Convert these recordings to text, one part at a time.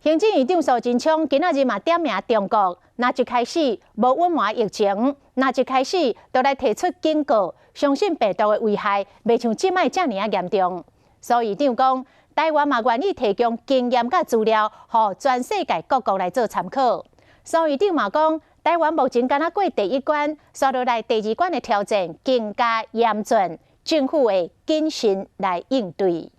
行政院長蘇貞昌今仔日嘛點名中國，若一開始無隱瞞疫情，若一開始就來提出警告，相信病毒的危害袂像這擺遮爾仔嚴重。蘇院長講，台灣嘛願意提供經驗佮資料，予全世界各國來做參考。蘇院長嘛講，台灣目前敢若過第一關，紲落來第二關的挑戰更加嚴峻，政府會謹慎來應對。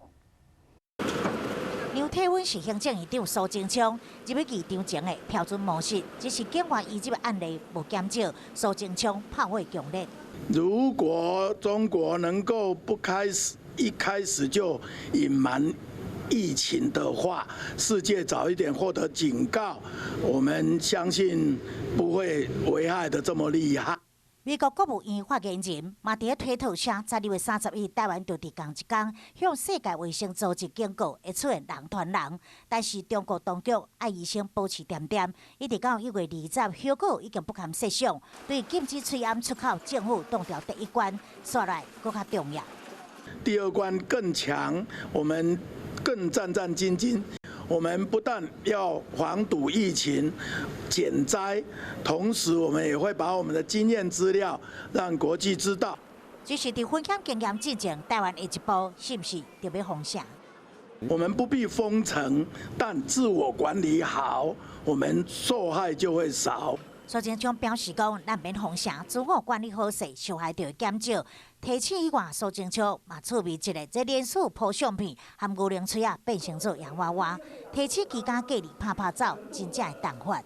量體溫是行政院長蘇貞昌入去機場前的標準模式，只是境外移入案例無減少，蘇貞昌炮火強烈。如果中國能夠不開始一開始就隱瞞疫情的話，世界早一點獲得警告，我們相信不會危害得這麼厲害。美國國務院發言人嘛佇咧推特寫，12月31，台灣就佇仝一工向世界衛生組織警告會出現人傳人，但是中國當局愛醫生保持恬恬，一直到1月20，後果已經不堪設想。對禁止喙罨出口，政府擋牢第一關，紲來閣較重要。第二關更強，我們更戰戰兢兢。我們不但要防堵疫情、減災，同時我們也會把我們的經驗資料讓國際知道。只是佇分享經驗之前，台灣下一步是毋是著欲封城？我們不必封城，但自我管理好，我們受害就會少。蘇貞昌表示講，咱免封城，自我管理好勢，受害就會減少。提醒以外，蘇貞昌嘛趣味一个，這連續鋪相片含牛奶喙仔變成做洋娃娃。提醒期間隔離拍拍走，真正會重發。